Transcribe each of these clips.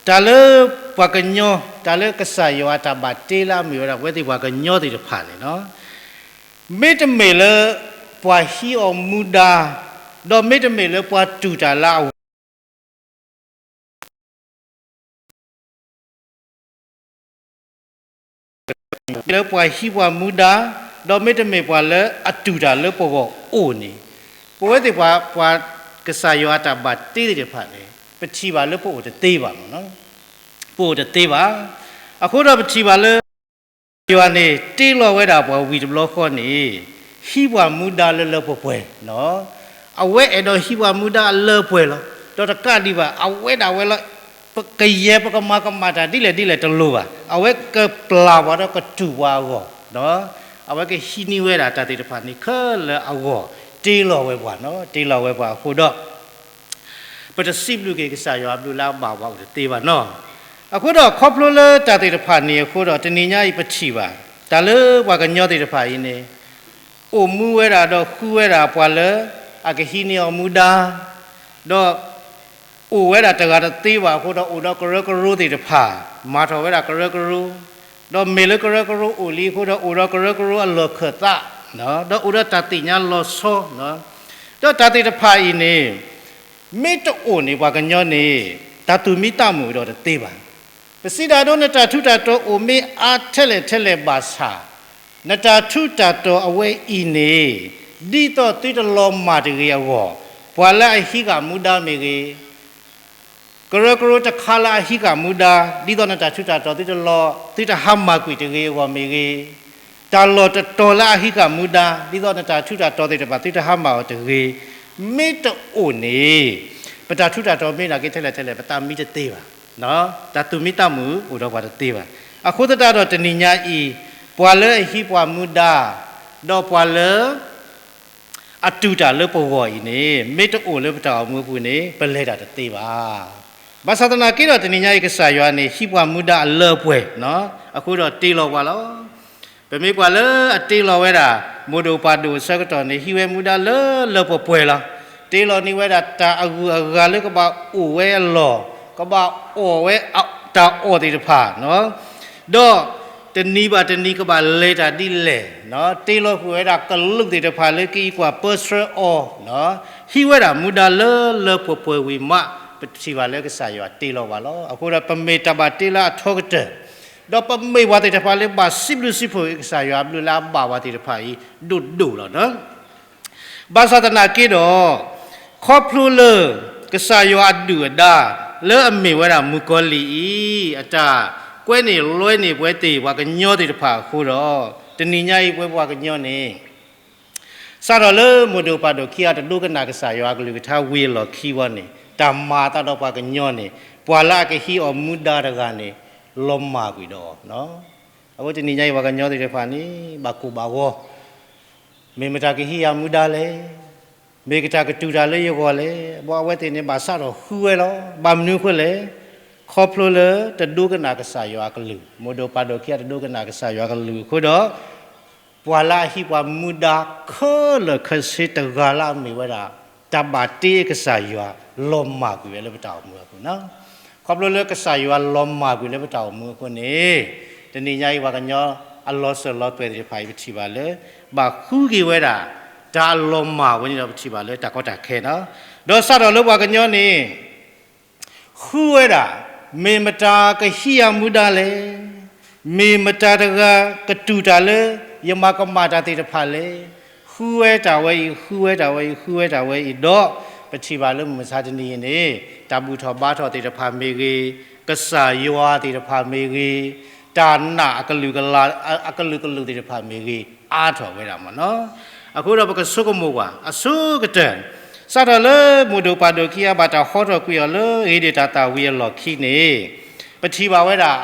တၢ်လၢပှၤကညီ, တၢ်လၢကစၢ်ယွၤအတၢ်ဘၣ်တ့လၢအမ့ၢ်ဝဲဒၣ် ပဝဲသ့ၣ်ပှၤကညီသ့ၣ်တဖၣ်န့ၣ်လီၤ. မ့တမ့ၢ်လၢပှၤဟံးအီၤမူဒါ, ဒီးမ့တမ့ၢ်လၢပှၤတူၢ်တၢ်လၢအဂီၢ် လၢပှၤဟံးပှၤမူဒါ, ဒီးမ့တမ့ၢ်ပှၤလၢအတူၢ်တၢ်လၢပဂီၢ်အိၣ်န့ၣ်, ပဝဲသ့ၣ်ပှၤ, ပှၤကစၢ်ယွၤအတၢ်ဘၣ်တ့သ့ၣ်တဖၣ်န့ၣ် ပထံၣ်ဘၣ်လၢပအိၣ်တသ့ဘၣ်မ့ၢ်နီၤ, ပအိၣ်တသ့ဘၣ်. အဃိဒီးပထံၣ်ဘၣ်လၢ ယွၤန့ၣ် တ့လီၤဝဲဒၣ်ပှၤဝံၤတဘျီဃီန့ၣ် ဟံးပှၤမူဒါလၢလၢပှဲၤပှဲၤနီၤ. အဝဲအဲၣ်ဒိးဟံးပှၤမူဒါအလၢပှဲၤလီၤ. ဒီးတကးဒံးဘၣ် အဝဲဒၣ်ဝဲလၢ ပကယဲၢ်ပကမၤကမၣ်တၢ်ဒ်လဲၣ်ဒ်လဲၣ်တလိၣ်ဘၣ်. အဝဲကပျၢ်ပှၤဒီးကတူၢ်ပှၤအဂီၢ်, အဝဲကဟံးန့ၢ်ဝဲဒၣ်တၢ်သ့ၣ်တဖၣ်န့ၣ်ခဲလၢာ်အဂီၢ် တ့လီၤဝဲပှၤနီၤ, တ့လီၤဝဲပှၤအဃိဒီး ပတစံးဘျုးက့ၤကစၢ်ယွၤအဘျုးလၢအဘၣ်ပှၤအိၣ်တသ့ဘၣ်နီၤ. အဃိဒီးခီဖျိလၢတၢ်သ့ၣ်တဖၣ်န့ၣ်အဃိဒီး တနံၤညါအံၤပထံၣ်ဘၣ် တၢ်လၢပှၤကညီသ့ၣ်တဖၣ်အံၤန့ၣ် အိၣ်မူဝဲဒၣ်ဒီးဃုဝဲဒၣ်ပှၤလၢ အကဟံးန့ၢ်အီၤမူဒါ, ဒီး အိၣ်ဝဲဒၣ်တဂၤတသ့ဘၣ်အဃိဒီး အိၣ်ဒီးကရၢကရိသ့ၣ်တဖၣ်, မၤထီၣ်ဝဲဒၣ်ကရၢကရိ, ဒီးမ့ၢ်လၢကရၢကရိအိၣ်လံအဃိဒီး အိၣ်ဒီးကရၢကရိအလီၢ်ခၢၣ်သး, ဒီးအိၣ်ဒီးတၢ်သ့ၣ်ညါလီၤဆီ, ဒီးတၢ်သ့ၣ်တဖၣ်အံၤန့ၣ် မ့ၢ်တအိၣ်န့ၣ် ပှၤကညီန့ၣ် တၢ်သူၣ်မံသးမုာ်ဒီးတသ့ဘၣ်. ပစံးဒၣ်ဒိ နတၢ်ထူးတၢ်တီၤအိၣ်မ့ၢ်အါထဲလဲၣ်ထဲလဲၣ်ဘၣ်ဆၣ်, နတၢ်ထူးတၢ်တီၤအဝဲအံၤန့ၣ် ဒ်သိးသုတလီၤမၢ်တဂ့ၤအဂီၢ်, ပှၤလၢအဟံးဃာ်မူဒါမ့ၢ်ဂ့ၤ, ကရၢကရိတခါလၢအဟံးဃာ်မူဒါ ဒ်သိးနတၢ်ထူးတၢ်တီၤသုတလီၤ, သုတဟါမၢ်ကွံာ်တဂ့ၤအဂီၢ်မ့ၢ်ဂ့ၤ, တၢ်လီၢ်တတီၤလၢအဟံးဃာ်မူဒါ ဒ်သိးနတၢ်ထူးတၢ်တီၤသ့ၣ်တဖၣ်သုတဟါမၢ်အီၤတဂ့ၤ, မ့ၢ်တအိၣ်န့ၣ် ပတၢ်ထူးတၢ်တီၤမ့ၢ်နာ်က့ထဲလဲၣ်ထဲလဲၣ် ပသးမံတသ့ဘၣ်. တၢ်သူၣ်မံသးမုာ်အိၣ်ဒီးပှၤတသ့ဘၣ်. အဃိသတးဒီးတနံၤညါအံၤ ပှၤလၢအဟံးပှၤမူဒါ ဒီးပှၤလၢ အတူၢ်တၢ်လၢပဂီၢ်အံၤန့ၣ် မ့ၢ်တအိၣ်လၢပတၢ်အိၣ်မူအပူၤန့ၣ် ပလဲၤတၢ်တသ့ဘၣ်. ဘၣ်ဆၣ်သနာ်က့ဒီးတနံၤညါအံၤကစၢ်ယွၤန့ၣ် ဟံးပှၤမူဒါအလၢအပှဲၤ, အဃိဒီးတ့လီၤပှၤလီၤ. ပမ့ၢ်ကွၢ်လၢအတ့လီၤဝဲဒၣ် မိၢ်ဒိၣ်ပၢ်ဒိၣ်အဆၢကတီၢ်န့ၣ် ဟံးဝဲမူဒါလၢလၢပှဲၤပှဲၤလီၤ. တ့လီၤန့ၢ်ဝဲဒၣ်တၢ်အဂုၤအဂၤလၢကဘၣ်အိၣ်ဝဲအလီၢ်, ကဘၣ်အီၣ်ဝဲတၢ်အီၣ်သ့ၣ်တဖၣ် ဒီးတနံၤဘၣ်တနံၤကဘၣ်လဲၤတၢ်ဒ်လဲၣ်, တ့လီၤဃုာ်ဝဲဒၣ်ကလူးသ့ၣ်တဖၣ်လၢကအံးကွၢ်ပၢဆှၢအီၤ, ဟံးဝဲဒၣ်မူဒါလၢလၢပှဲၤပှဲၤဝံၤမး ပထံၣ်ဘၣ်လၢကစၢ်ယွၤတ့လီၤဘၣ်လီၤ. အဃိဒီးပမ့ၢ်တၢ်ဘၣ်တ့လၢအထီကတၢၢ်, ဒီးပမ့ၢ်ပှၤသ့ၣ်တဖၣ်လၢဘၣ်စံးဘျုးစံးဖှိၣ်က့ၤကစၢ်ယွၤအဘျုးလၢအဘၣ်ပှၤသ့ၣ်တဖၣ်အံၤ ဒိၣ်ဒိၣ်လီၤ. ဘၣ်ဆၣ်သနာ်က့ဒီး ခီဖျိလၢ ကစၢ်ယွၤအဒုၣ်အဒါ လၢအမ့ၢ်ဝဲဒၣ်မုၣ်ကီၤလံၢ်အံၤ အတၢ်ကွဲန့ၢ်လွဲန့ၢ်ပဝဲသ့ၣ်ပှၤကညီသ့ၣ်တဖၣ်အဃိဒီး တနံၤညါအံၤပဝဲပှၤကညီန့ၣ် စးထီၣ်လၢမိၢ်ဒိၣ်ပၢ်ဒိၣ်ခံဂၤတဒိကနၣ်ကစၢ်ယွၤအကလုၢ်ကထါဝံၤအလီၢ်ခံဘီန့ၣ် တၢ်မၤအသးဒီးပှၤကညီန့ၣ် ပှၤလၢအကဟံးအီၤမူဒါတဂၤန့ၣ် လီၤမၢ်ကွံာ်ဒီးအီၤ. အဃိတနံၤညါအံၤပှၤကညီသ့ၣ်တဖၣ်န့ၣ် ဘၣ်ကိၢ်ဘၣ်ဂီၤ မ့ၢ်မတၤကဟံးယၤမူဒါလဲၣ်, မ့ၢ်ကတၢ်ကတူၢ်တၢ်လၢယဂီၢ်လဲၣ်, ဘၣ်အဝဲသ့ၣ်န့ၣ် ဘၣ်စးထီၣ်ဃုဝဲလီၤ. ဘၣ်မနုၤအဃိလဲၣ်, ခီဖျိလၢတဒိကနၣ်ကစၢ်ယွၤအကလုၢ်, မိၢ်ဒိၣ်ပၢ်ဒိၣ်ခံဂၤတဒိကနၣ်ကစၢ်ယွၤအကလုၢ်အဃိဒီး ပှၤလၢအဟံးပှၤမူဒါခဲလၢာ်ခဲဆ့တဂၤလၢအမ့ၢ်ဝဲဒၣ် တၢ်ဘၣ်တ့ကစၢ်ယွၤလီၤမၢ်ကွံာ်ဝဲလၢပတၢ်အိၣ်မူအပူၤန့ၣ် ခီဖျိလၢကစၢ်ယွၤလီၤမၢ်ကွံာ်လၢပတၢ်အိၣ်မူအဃိန့ၣ် တနံၤညါအံၤပှၤကညီအလီၤစၢၤလီၤသွဲၣ်သ့ၣ်တဖၣ်အံၤပထံၣ်ဘၣ်လၢ ဘၣ်ဃုက့ၤဝဲဒၣ် တၢ်အလီၤမၢ်ဝဲန့ၣ်ဒီးပထံၣ်ဘၣ်လၢတၢ်ကီတၢ်ခဲန့ၣ် ဒီးစးထီၣ်လၢပှၤကညီန့ၣ် ဃုဝဲဒၣ် မ့ၢ်မတၤကဟံးယၤမူဒါလဲၣ်, မ့ၢ်မတၤတဂၤကတူၢ်တၢ်လၢယမၤကမၣ်တၢ်သ့ၣ်တဖၣ်လဲၣ်, ဃုဝဲတၢ်ဝဲအံၤ ဃုဝဲတၢ်ဝဲအံၤ ဃုဝဲတၢ်ဝဲအံၤဒီး ပထံၣ်ဘၣ်လၢမုၢ်မဆါတနံၤအံၤန့ၣ် တၢ်ဘူၣ်ထီၣ်ဘါထီၣ်သ့ၣ်တဖၣ်မ့ၢ်ဂ့ၤ, ကစၢ်ယွၤသ့ၣ်တဖၣ်မ့ၢ်ဂ့ၤ, တၢ်နာ်အကလုာ်ကလုာ် အကလုာ်ကလုာ်သ့ၣ်တဖၣ်မ့ၢ်ဂ့ၤ အါထီၣ်ဝဲဒၣ်မ့ၢ်နီၤ. အဃိဒီးပကဆိကမိၣ်ကွၢ် အဆိကတၢၢ် စးထီၣ်လၢမိၢ်ဒိၣ်ပၢ်ဒိၣ်ခံဂၤဘၣ်တၢ်ဟီထီၣ်ကွံာ်အီၤလၢ ဧ့ဒ့ၣ်တၢ်သၣ်ဝံၤအလီၢ်ခံန့ၣ် ပထံၣ်ဘၣ်ဝဲဒၣ်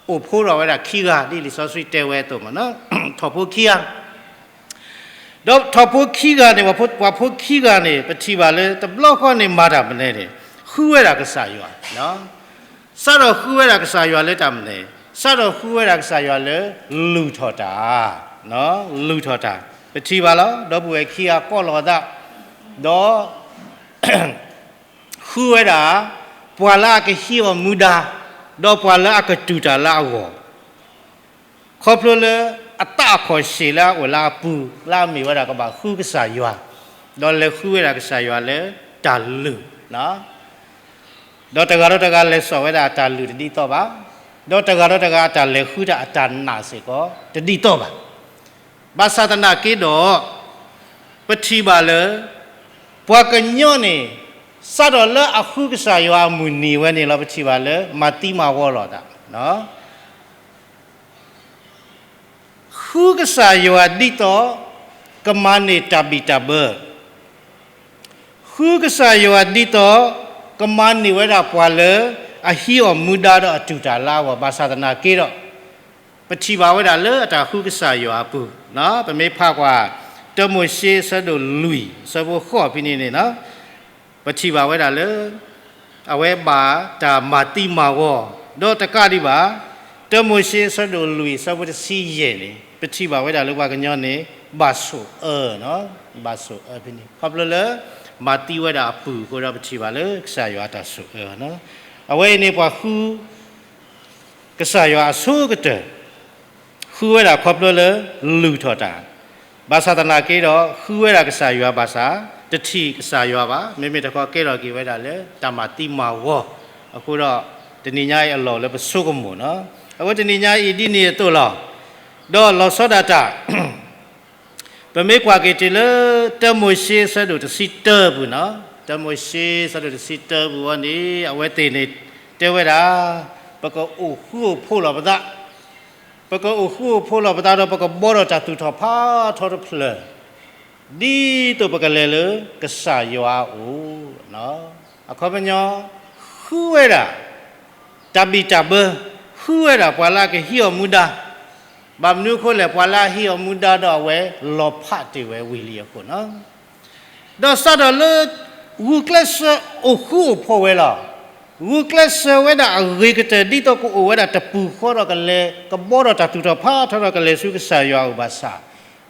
အိၣ်ဖှိၣ်ထီၣ်ဝဲဒၣ်ခံဂၤ ဒ်လံာ်စီဆှံတဲဝဲအသိးမ့ၢ်နီၤ ထိၣ်ဖိခံဂၤ ဒီးထိၣ်ဖိခံဂၤန့ၣ် ပှၤဖိခံဂၤန့ၣ် ပထံၣ်ဘၣ်လၢတဘျီဃီန့ၣ်မၤတၢ်မနုၤလဲၣ်န့ၣ် ဃုဝဲဒၣ်ကစၢ်ယွၤ စးထီၣ်ဃုဝဲဒၣ်ကစၢ်ယွၤလၢတၢ်မနုၤလဲၣ်, စးထီၣ်ဃုဝဲဒၣ်ကစၢ်ယွၤလၢ လုၢ်ထီၣ်တၢ်, လုၢ်ထီၣ်တၢ် ပထံၣ်ဘၣ်လီၤ. ဒီပုၢ်ဝဲၢ်ခံဂၤကိးလီၤအသး ဒီး ဃုဝဲဒၣ် ပှၤလၢအကဟံးအီၤမူဒါ, ဒီးပှၤလၢအကတူၢ်တၢ်လၢအဂီၢ်, ခီဖျိလၢအသးအခီၣ်ဆံးလၢအအိၣ်လၢအပူၤ လၢအမ့ၢ်ဝဲဒၣ်ကဘၣ်ဃုကစၢ်ယွၤ, ဒီးလဲၤဃုဝဲဒၣ်ကစၢ်ယွၤလၢတၢ်လုၢ်, ဒီးတဂၤဒီးတဂၤလဲၤစိာ်ဝဲဒၣ်အတၢ်လုၢ်တဒ်သိးဘၣ်, ဒီးတဂၤဒီးတဂၤအတၢ်လဲၤဃုတၢ်အတၢ်နာ်စ့ၢ်ကီးတဒ်သိးဘၣ်. ဘၣ်ဆၣ်သနာ်က့ဒီး, ပထံၣ်ဘၣ်လၢ ပှၤကညီန့ၣ် စးထီၣ်လၢအဃုကစၢ်ယွၤအမုၢ်နံၤဝဲန့ၣ်လီၤ ပထံၣ်ဘၣ်လၢ မၤသံမၤဝီလိာ်သး ဃုကစၢ်ယွၤဒ်သိး ကမၤန့ၢ်တၢ်ဘံၣ်တၢ်ဘၢ, ဃုကစၢ်ယွၤဒ်သိး ကမၤန့ၢ်ဝဲဒၣ်ပှၤလၢ အဟံးအီၤမူဒါဒီးအတူၢ်တၢ်လၢအဂီၢ် ဘၣ်ဆၣ်သနာ်က့ဒီး, ပထံၣ်ဘၣ်ဝဲဒၣ်လၢအတၢ်ဃုကစၢ်ယွၤအပူၤ, ပမ့ၢ်ဖးကွၢ် တၢမိၤၡ့အဆၢဒိၣ်လွံၢ် အဆၢဖိဃိးဖဲန့ၣ်န့ၣ် ပထံၣ်ဘၣ်ဝဲဒၣ်လၢ အဝဲဘၣ်တၢ်မၤသံမၤဝီ, ဒီးတကးဒံးဘၣ် တၢမိၤၡ့အဆၢဒိၣ်လွံၢ် အဆၢဖိတဆံယဲၢ်န့ၣ် ပထံၣ်ဘၣ်ဝဲဒၣ်လၢပှၤကညီန့ၣ် ဘၣ်ဆိၣ်အၢ, ဘၣ်ဆိၣ်အၢဖဲန့ၣ် ခီဖျိလၢ မၤသံဝဲဒၣ်အပူၤအဃိဒီး ပထံၣ်ဘၣ်လၢကစၢ်ယွၤအတၢ်ဆိၣ်အၢ, အဝဲအံၤန့ၣ်ပှၤဃု ကစၢ်ယွၤအဆိကတၢၢ် ဃုဝဲဒၣ်ခီဖျိလၢ လုၢ်ထီၣ်တၢ်, ဘၣ်ဆၣ်သနာ်က့ဒီး ဃုဝဲဒၣ်ကစၢ်ယွၤဘၣ်ဆၣ် တထံၣ်ကစၢ်ယွၤဘၣ်, မ့မ့ၢ်တခီကဲထီၣ်က့ၤဝဲဒၣ်လၢ တၢ်မၤသံမၤဝီ, အဃိဒီး တနံၤညါအံၤအလီၢ်လၢပဆိကမိၣ်န့ၣ်, အဝဲတနံၤညါအံၤဒ်န့ၣ်အသိးလီၤ. ဒီးလီၤဆီဒၣ်တၢ် ပမ့ၢ်ကွၢ်က့ၤတုၤလၢ တၢမိၤၡ့အဆၢဒိၣ်တဆံတၢပူၤန့ၣ်, တၢမိၤၡ့အဆၢဒိၣ်တဆံတၢပူၤဝဲန့ၣ် အဝဲသ့ၣ်န့ၣ် တဲဝဲဒၣ် ပကအိၣ်ဃူအိၣ်ဖိးလီၤပသး, ပကအိၣ်ဃူအိၣ်ဖိးလီၤပသးဒီး ပကဘှီဒီးတၢ်သူၣ်ထီၣ်ဖးထီတဖျၢၣ် ဒ်သိးပကလဲၤလၢကစၢ်ယွၤအအိၣ်, အခီပညီ ဃုဝဲဒၣ် တၢ်ဘံၣ်တၢ်ဘၢ, ဃုဝဲဒၣ်ပှၤလၢအကဟံးအီၤမူဒါ, ဘၣ်မနုၤအဃိလဲၣ် ပှၤလၢအဟံးအီၤမူဒါဒီးအဝဲ လီၤဖးတ့ၢ်ဝဲဝံၤလံအဃိန့ၣ် ဒီးစးထီၣ်လၢ ဂုာ်ကျဲးစၢးအိၣ်ဃူအိၣ်ဖိးဝဲလီၤ. ဂုာ်ကျဲးစၢးဝဲဒၣ်အဂ့ၤကတၢၢ် ဒ်သိးကအိၣ်ဝဲဒၣ်တပူၤဃီဒီးကလဲၤ ကဘှီဒီးတၢ်သူၣ်ထီၣ်ဖးထီဒီးကလဲၤဆူကစၢ်ယွၤအအိၣ်ဘၣ်ဆၣ်,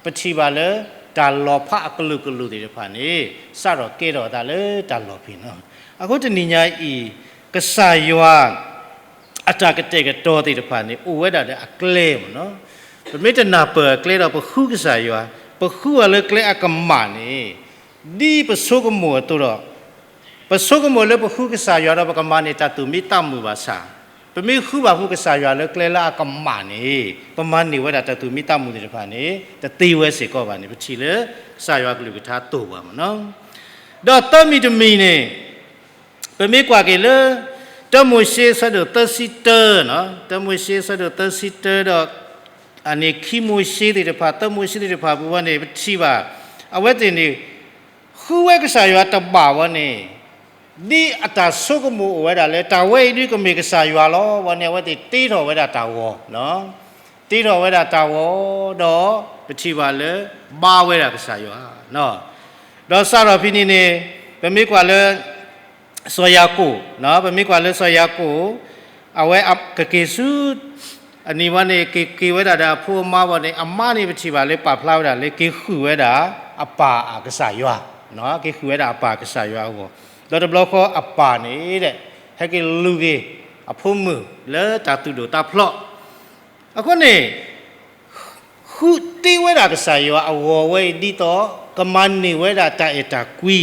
ပထံၣ်ဘၣ်လၢ တၢ်လီၤဖးအကလုာ်ကလုာ်သ့ၣ်တဖၣ်န့ၣ် စးထီၣ်ကဲထီၣ်အသးလၢတၢ်လီၢ်ဖဲန့ၣ်လီၤ. အဃိတနံၤညါအံၤ ကစၢ်ယွၤ အတၢ်ကတဲာ်ကတီၤသ့ၣ်တဖၣ်န့ၣ် အိၣ်ဝဲဒၣ်ဒီးအကျဲမ့ၢ်န့ၣ်, ပမ့ၢ်တနၢ်ပၢၢ်အကျဲဒီးပဃုကစၢ်ယွၤ, ပဃုအီၤလၢကျဲအကမၣ်န့ၣ်, ဒ်ပဆိကမိၣ်အသိးဒီး, ပဆိကမိၣ်လၢပဃုကစၢ်ယွၤဒီးပကမၤန့ၢ်တၢ်သူၣ်မံသးမုာ်ဘၣ်ဆၣ်, ပမ့ၢ်ဃုဘၣ်ဃုကစၢ်ယွၤလၢကျဲလၢအကမၣ်န့ၣ် ပမၤန့ၢ်ဝဲဒၣ်တၢ်သူၣ်မံသးမုာ်သ့ၣ်တဖၣ်န့ၣ် တသ့ဝဲစ့ၢ်ကီးဘၣ်န့ၣ် ပထံၣ်လၢ ကစၢ်ယွၤကလုၢ်ကထါတိာ်ပှၤမ့ၢ်န့ၣ်, ဒီးသၢမံၤတမံၤန့ၣ် ပမ့ၢ်ကွၢ်က့ၤလၢ တၢမိၤၡ့အဆၢဒိၣ်သၢဆံတၢ, တၢမိၤၡ့အဆၢဒိၣ်သၢဆံတၢဒီး အန့ၣ်ခံမိၤၡ့သ့ၣ်တဖၣ် သၢမိၤၡ့သ့ၣ်တဖၣ်ပူၤဝဲန့ၣ် ပထံၣ်ဘၣ် အဝဲသ့ၣ်န့ၣ် ဃုဝဲကစၢ်ယွၤတဘၣ်ဝဲန့ၣ် ဒ်အတၢ်ဆိကမိၣ်အိၣ်ဝဲဒၣ်လၢ တၢ်ဝဲအံၤဒုးကမ့ၢ်ကစၢ်ယွၤလီၤဝဲန့ၣ် အဝဲသ့ၣ်တ့ထီၣ်ဝဲဒၣ်တၢ်ဂီၤ တ့ထီၣ်ဝဲဒၣ်တၢ်ဂီၤ ဒီးပထံၣ်ဘၣ်လၢ ဘါဝဲဒၣ်ကစၢ်ယွၤ, ဒီးစးထီၣ်ဖဲန့ၣ်န့ၣ် ပမ့ၢ်ကွၢ်လၢ စီၤယၤကိာ်, ပမ့ၢ်ကွၢ်လၢစီၤယၤကိာ် အဝဲကက့ၤဆူ အနံၤဝဲန့ၣ် က့ၤက့ၤဝဲဒၣ်ဒီးအဖိအမါဝဲန့ၣ် အမါန့ၣ်ပထံၣ်ဘၣ်လၢပာ်ဖျါဝဲဒၣ်လၢက့ၤဃုာ်ဝဲဒၣ် အပၢ်အကစၢ်ယွၤ, က့ၤဃုာ်ဝဲဒၣ်အပၢ်ကစၢ်ယွၤအဂီၢ်, ဒီးတဘျီဃီအပၢ်န့ၣ် ဟဲက့ၤလူၤက့ၤ အဖိမုၣ်လၢတၢ်သူၣ်ဒိၣ်သးဖျိး အဃိန့ၣ် ဃုတ့ဝဲဒၣ်ကစၢ်ယွၤအဂီၤဝဲအံၤဒ်သိး ကမၤန့ၢ်ဝဲဒၣ်တၢ်အဲၣ်တၢ်ကွံ,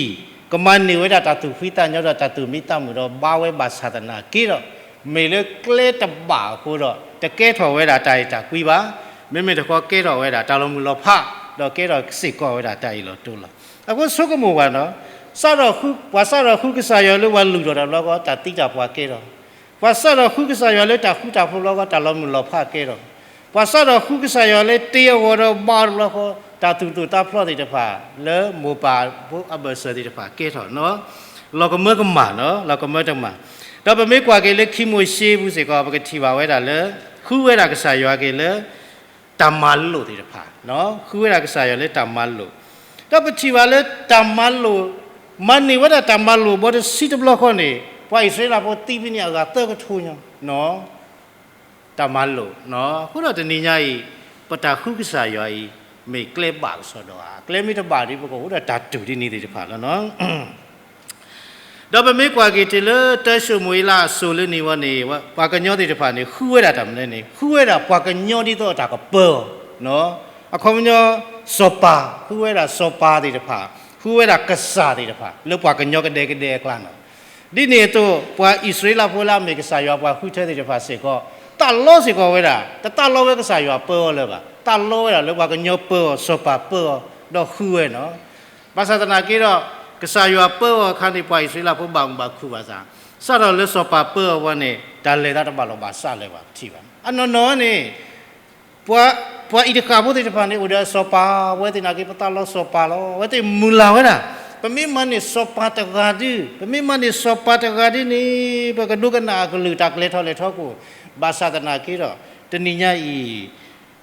ကမၤန့ၢ်ဝဲဒၣ်တၢ်သူၣ်ဖှံသးညီဒီးတၢ်သူၣ်မံသးမုာ်ဒီး ဘါဝဲဘၣ်ဆၣ်သနာ်က့ဒီး မ့ၢ်လၢကျဲတဘၣ်အဃိဒီး တကဲထီၣ်ဝဲဒၣ်တၢ်အဲၣ်တၢ်ကွံဘၣ်, မ့မ့ၢ်တခီကဲထီၣ်ဝဲဒၣ်တၢ်လီၤမုၢ်လီၤဖး, ဒီးကဲထီၣ်စ့ၢ်ကီးဝဲဒၣ်တၢ်အ့ၣ်လိာ်တိလိာ်. အဃိဆိကမိၣ်ဘၣ်န့ၣ်, စးထီၣ်ဃု, ပှၤစးထီၣ်ဃုကစၢ်ယွၤလၢပှၤလုၢ်ထီၣ်တၢ်ဘျီဃီ တၢ်သံတၢ်ပှၢ်ကဲထီၣ် ပှၤစးထီၣ်ဃုကစၢ်ယွၤလၢတၢ်ဃူတၢ်ဖိးဘျီဃီ တၢ်လီၤမုၢ်လီၤဖးကဲထီၣ်, ပှၤစးထီၣ်ဃုကစၢ်ယွၤလၢတ့အဂီၤဒီးဘါတဘျီဃီ တၢ်သူၣ်ဒိၣ်သးဖျိးသ့ၣ်တဖၣ် လၢမိၢ်ပၢ်ဖိအဘၢၣ်စၢၤသ့ၣ်တဖၣ်ကဲထီၣ်န့ၣ်, လီၤကမၢကမၣ်န့ၣ်, လီၤကမၢကမၣ်, ဒီးပမ့ၢ်ကွၢ်က့ၤလၢခံမိၤၡ့ပူၤစ့ၢ်ကီး ပကထံၣ်ဘၣ်ဝဲဒၣ်လၢ ဃုဝဲဒၣ်ကစၢ်ယွၤက့ၤလၢ တၢ်မၤလိာ်သ့ၣ်တဖၣ်, ဃုဝဲဒၣ်ကစၢ်ယွၤလၢတၢ်မၤလိာ်, ဒီးပထံၣ်ဘၣ်လၢတၢ်မၤလိာ်, မၤန့ၢ်ဝဲဒၣ်တၢ်မၤလိာ်ဘီတဆံတဘျီဃီန့ၣ် ပှၤအံၣ်စရ့လးဖိသံဖဲန့ၣ်အဂၤသၢကထိညါ, တၢ်မၤလိာ်, အဃိဒီးတနံၤညါအံၤ ပတၢ်ဃုကစၢ်ယွၤအံၤ မ့ၢ်ကျဲဘၣ်ကစီဒီဧါ, ကျဲမ့ၢ်တဘၣ်ဒီး ပကအိၣ်ဒီးတၢ်တူၢ်ဒ်န့ၣ်သ့ၣ်တဖၣ်လီၤ. ဒီးပမ့ၢ်ကွၢ်က့ၤတုၤလၢတၢၡမူၤအ့လးအစိၤလၢနံၤဝဲန့ၣ် ပှၤကညီသ့ၣ်တဖၣ်န့ၣ် ဃုဝဲဒၣ်တၢ်မနုၤန့ၣ် ဃုဝဲဒၣ်ပှၤကညီဒ်သိးအတၢ်ကပၢအီၤ, အခီပညီ စီၤပၤ ဃုဝဲဒၣ်စီၤပၤသ့ၣ်တဖၣ်, ဃုဝဲဒၣ်ကစၢ်သ့ၣ်တဖၣ် လၢပှၤကညီကဒဲကဒဲအကျါန့ၣ်, ဒ်န့ၣ်အသိး ပှၤအံၣ်စရ့လးဖိလၢအမ့ၢ်ကစၢ်ယွၤပှၤဃုထၢသ့ၣ်တဖၣ်စ့ၢ်ကီး သးလီစ့ၢ်ကီးဝဲဒၣ် တသးလီဝဲကစၢ်ယွၤပၢအီၤလၢၤဘၣ်, သးလီဝဲဒၣ်လၢပှၤကညီပၢအီၤ စီၤပၤပၢအီၤ ဒီးဃုဝဲန့ၣ် ဘၣ်ဆၣ်သနာ်က့ဒီး ကစၢ်ယွၤပၢအီၤအခါန့ၣ် ပှၤအံၣ်စရ့လးဖိဘၣ်မုာ်ဘၣ်ခုၣ်ဘၣ်ဆၣ်, စးထီၣ်လၢစီၤပၤပၢအီၤဝဲန့ၣ် တၢ်လဲၤသးတဘၣ်လီၢ်ဘၣ်စးလၢၤဘၣ်ပထံၣ်ဘၣ်. အနီၢ်နီၢ်န့ၣ် ပှၤအံၣ်တဃၣ်ဖိသ့ၣ်တဖၣ်န့ၣ် အိၣ်ဒီးစီၤပၤ ဝဲသ့ၣ်နာ်က့ ပသးလီစီၤပၤလီၤ, အဝဲသ့ၣ်မုၢ်လၢ်ဝဲဒၣ် ပမ့ၢ်မၤန့ၢ်စီၤပၤတဂၤဒု, ပမ့ၢ်မၤန့ၢ်စီၤပၤတဂၤဒုန့ၣ် ပကဒိကနၣ်အကလုၢ်တၢ်ကျဲၤထီၣ်လဲၤထီၣ်ကိၣ်, ဘၣ်ဆၣ်သနာ်က့ဒီး တနံၤညါအံၤ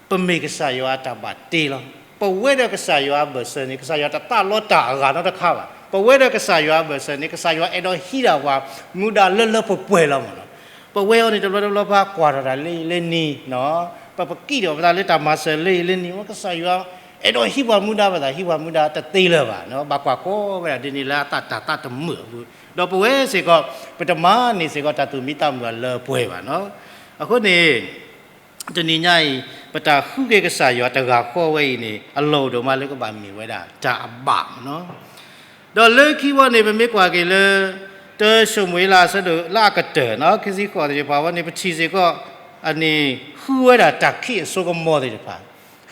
ပမ့ၢ်ကစၢ်ယွၤအတၢ်ဘၣ်တ့လီၤ. ပဝဲဒီးကစၢ်ယွၤအဘၢၣ်စၢၤန့ၣ် ကစၢ်ယွၤတသးလီတၢ်အဂၤနီတခါဘၣ်. ပဝဲဒီးကစၢ်ယွၤအဘၢၣ်စၢၤန့ၣ် ကစၢ်ယွၤအဲၣ်ဒိးဟံးဒၣ်ပှၤမူဒါလၢလၢပှဲၤပှဲၤလီၤမ့ၢ်နီၤ. ပဝဲအီၤန့ၣ် တဘျီတဘျီပကွၢ်ထီၣ်တၢ်လၢအံၤလၢနံၤ, ပပကံၣ်ထီၣ်ပသးလၢတၢ်မၤစၢၤလၢအံၤလၢနံၤ, ကစၢ်ယွၤအဲၣ်ဒိးဟံးပှၤမူဒါဘၣ်သး ဟံးပှၤမူဒါတသ့လၢၤဘၣ်. ဘၣ်ကွၢ်ကီဝဲဒၣ်ဒ်န့ၣ်လၢအသးတၢ်သးတမုာ်အပူၤ, ဒီးပဝဲစ့ၢ်ကီး ပတမၤန့ၢ်စ့ၢ်ကီးတၢ်သူၣ်မံသးမုာ်အလၢအပှဲၤဘၣ်နီၤ. အဃိန့ၣ် တနံၤညါအံၤ ပတၢ်ဃုက့ၤကစၢ်ယွၤတဂၤဃီဝဲအံၤန့ၣ် အလီၢ်အိၣ်ဒိၣ်မးလၢကဘၣ်မ့ၢ်ဝဲဒၣ်တၢ်အဘၣ်မ့ၢ်နီၤ. ဒီးလၢခံဝဲန့ၣ် ပမ့ၢ်ကွၢ်က့ၤလၢ တၢၡမူၤအ့လးအဆၢဒိၣ်လၢအကတၢၢ်နီၤ ခံဆံဃိးသ့ၣ်တဖၣ်ဝဲန့ၣ် ပထံၣ်စ့ၢ်ကီး အန့ၣ် ဃုဝဲဒၣ်တၢ်ခံးအစိကမီၤသ့ၣ်တဖၣ်,